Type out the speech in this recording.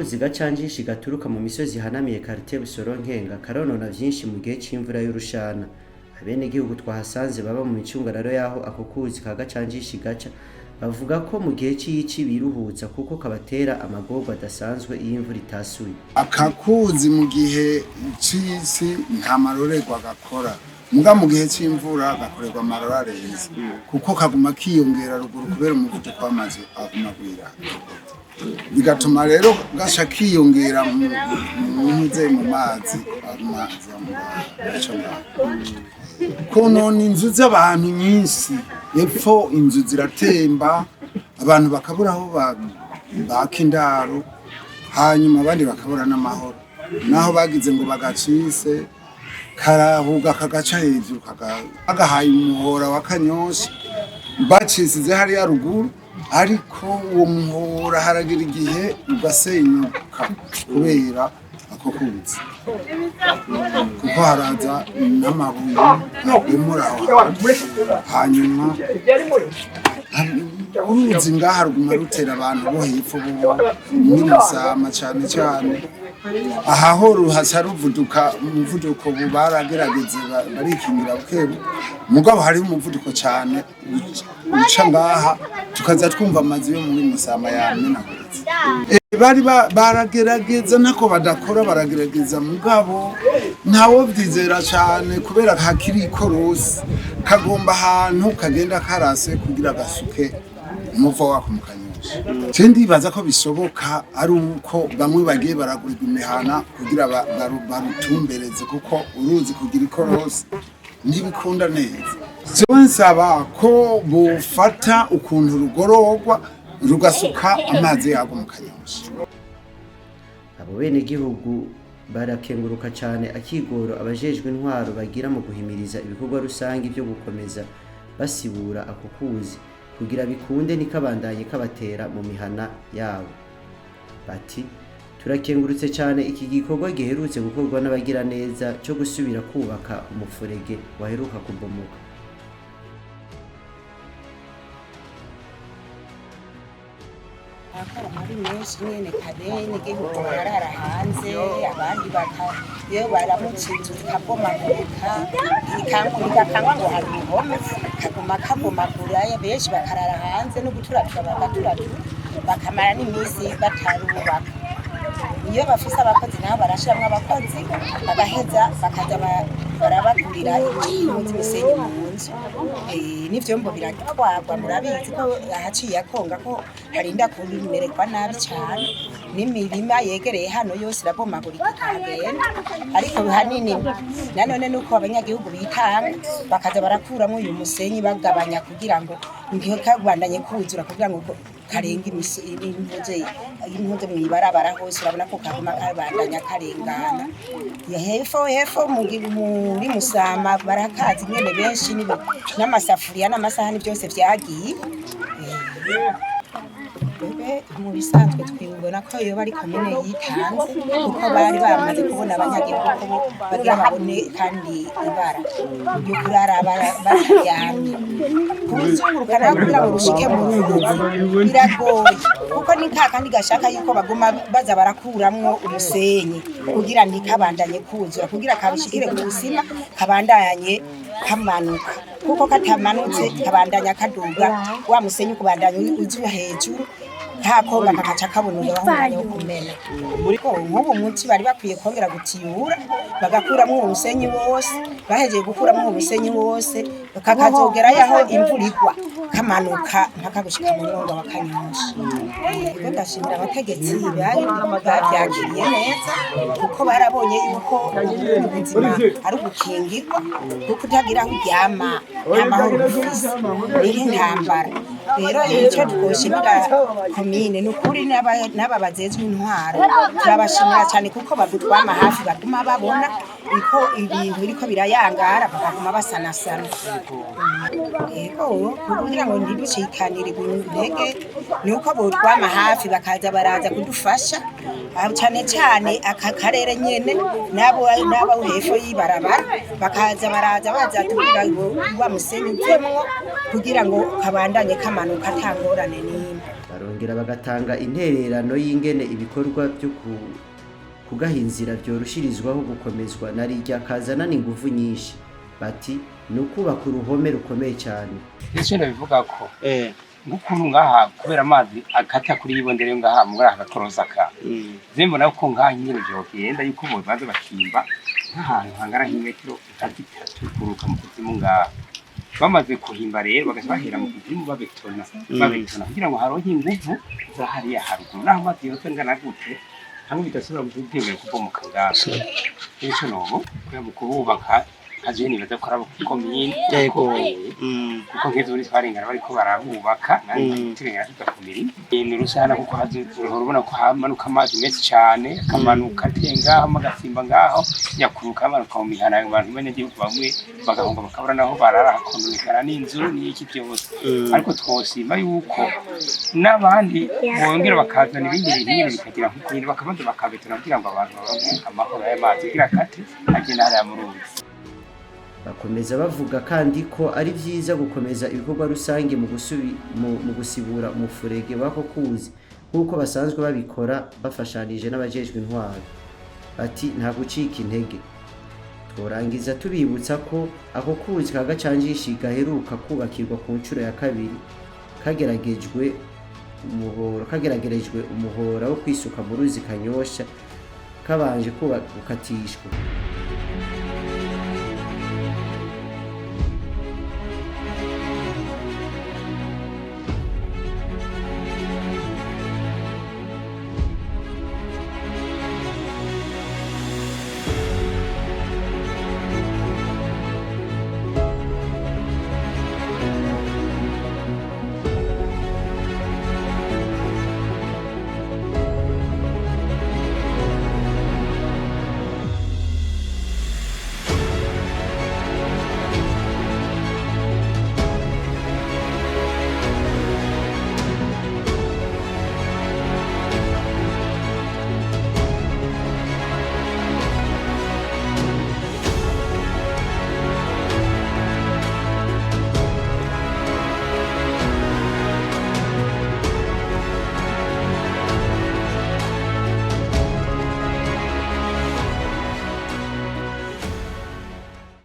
Akuzi gacanjishi gaturuka mu misozi ihanamiye quartier Busoro Nkenga karonona vyinshi mu gihe c'imvura y'urushana. Abenegihugu twahasanze baba mu micungararo y'aho ako kuzi ka Gacanjishi gaca, bavuga ko mu gihe c'ici biruhutsa kuko kabatera amagorwa adasanzwe iyo imvura itasuye. Akakuzi mu gihe c'isi nta marorerwa gakora, muga mu gihe c'imvura gakorerwa amarora arenze, kuko kaguma kiyongera ruguru kubera umuvuduko w'amazi aguma agwira, bigatuma rero gasha kiyongera mu mu mazi amazi aca ngaho konona inzu z'abantu nyinshi. Epfo inzu ziratemba, abantu bakabura aho baka indaro, hanyuma abandi bakabura n'amahoro. Naho bagize ngo bagacise karahuga kagaca hejuru, bagahaye umuhora wa Kanyosha bacisize hariya ruguru, ariko uwo muhora haragira igihe ugasenyuka kubera ako kuzi, kuko haraza n'amabuye agomora aho hantu. Hanyuma uruzi ngaha ruguma rutera abantu bo hepfo bo muri Musama cane cane, ahaho ruhaca ruvuduka umuvuduko. Ubu baragerageze barikingira bukebu, mugabo hariho umuvuduko cane uca ngaha, tukaza twumva amazu yo muri Musama yamenaguritse. Bari baragerageza ntako badakora, baragerageza, mugabo ntawo vyizera cane kubera hakiri ikorosi, kagomba ahantu kagenda karase kugira gasuke umuvo wako mu Kanyosha. Je ndibaza ko bishoboka ari uko bamwe bagiye baragurirwa imihana kugira barutumbereze, kuko uruzi kugira ikorosi ntibikunda neza. Jewe nsaba ko bofata ukuntu rugororwa rugasuka amazi yago mu Kanyosha. Abo benegihugu barakenguruka cane akigoro abajejwe intwaro bagira mu guhimiriza ibikorwa rusangi vyo gukomeza basibura ako kuzi kugira bikunde ntikabandanye kabatera mu mihana yabo. Bati turakengurutse cane iki gikorwa giherutse gukorwa n'abagiraneza co gusubira kubaka umufurege waheruka kubomoka. Akora amabi menshi nyene kabene gihugu, bararara hanze, abandi baka iyo baramutse inzu zikabomagurika, bigakangwa ngo hari uruhome kaguma kabomagura, benshi bakarara hanze no guturatura bagaturatura bakamara n'iminsi batarubaka. Iyo bafise abakozi nabo barashiramwo abakozi, bagaheza bakaza barabagurira ibintu z'imisenyi mu nzu. N'ivyombo biratwarwa, murabizi ko ahaciye akonga ko harinda kumererwa nabi cane, n'imirima yegereye hano yose irabomagurika ikahagenda. Ariko hanini nanone nuko abanyagihugu bitanga bakaza barakuramwo uyu musenyi bagabanya kugira ngo ntikabandanye kuzura, kugira ngo karenga impuze mw'ibarabara hose, urabona ko kaguma kabandanya karengana. Ya hepfo hepfo muri Musama barakazi nyene benshi n'amasafuriya n'amasahani byose vyagiye. Twebwe mu bisanzwe twibona ko yoba ari komine yitanze, kuko bari bamaze kubona abanyagihugu ko bagira babone kandi ibara ryo kurara bataryamye. Kuruzunguruka naho kugira ngo rushike mu ruzi biragoye, kuko ni ka kandi gashaka yuko baguma baza barakuramwo umusenyi kugira ntikabandanye kuzura, kugira kabishikire ku busima kabandanye kamanuka, kuko katamanutse kabandanya kaduga, wa musenyi ukubandanya uza hejuru, nta konga kakaca kabona umwanya wo kumena. Nk'ubu muti bari bakwiye kongera gutiyura bagakuramwo uwo musenyi wose, bahejeje gukuramwo uwo musenyi wose kakazogerayo aho imvura igwa kamanuka mpaka gushika mu mwonga wa Kanyosha. Rero ndashimira abategetsi bari bavyakiriye neza, kuko barabonye yuko ubuzima ari ugukingirwa, kuko utagira aho uryama nta mahoro ufise, ni nk'intambara. Rero icyo twoshimira komine ni ukuri n'aba bajejwe intwaro turabashimira cyane, kuko badutwama hafi, baguma babona. iko ibintu biriko birayangara, bakaguma basanasana. Yego, kugira ngo ntiducikanire intege ni uko botwama hafi, bakaza baraza kudufasha. Ah, cane cane aka karere nyene n'abo hepfo y'ibarabara, bakaza baraza baza kugira ngo wa musenyi uvemwo, kugira ngo kabandanye kamanuka ata ngorane n'imwe. Barongera bagatanga intererano y'ingene ibikorwa byo kugaha inzira vyorushirizwaho gukomezwa na rirya kazanana inguvu nyinshi. Bati ni ukubaka uruhome rukomeye cyane. Ese ndabivuga ko nk'ukuntu ngaha kubera amazi akata kuri ibondere ngaha muri aka gakoroza ka mbona ko ngaha nyine vyogenda yuko bobanza bakimba nk'ahantu hangana nk'imetero nka 3 kuruka mu kuzimu. Ngaha bamaze kuhimba rero, bagaca bahera mu kuzimu babetona, babetona kugira ngo haronke inguvu za hariya haruguru, naho amazi yose angana gute, hamwe bidasubira gutembera kubomoka ngaha. Rero nobo kubera mu kububaka nka jewe nibaza ko ari abo kuri komine, kuko nk'izo muri twarengana bariko barabubaka, nanjye turengana tuja ku mirima ni rusana, kuko hazi urahora ubona ko hamanuka amazi menshi cane, akamanuka ateye ngaho, agasimba ngaho, nyakuruka amanuka mu mihana. Abantu b'abanyagihugu bamwe bagahunga, bakabura naho barara, hakononekara n'inzu n'iki byose. Ariko twosima yuko n'abandi bongera bakazana ibindi bintu nyene bikagira nk'uko nyene, bakabanza bakabetona kugira ngo abantu baronke amahoro y'amazi, kugira akate agenda hariya mu ruzi. Bakomeza bavuga kandi ko ari vyiza gukomeza ibikorwa rusange mu gusibura umufurege w'ako kuzi nk'uko basanzwe babikora bafashanije n'abajejwe intwaro. Bati nta gucika intege. Tworangiza tubibutsa ko ako kuzi ka Gacanjishi gaheruka kubakirwa ku nshuro ya kabiri, kageragerejwe umuhora wo kwisuka mu ruzi Kanyosha kabanje kuba gukatishwa.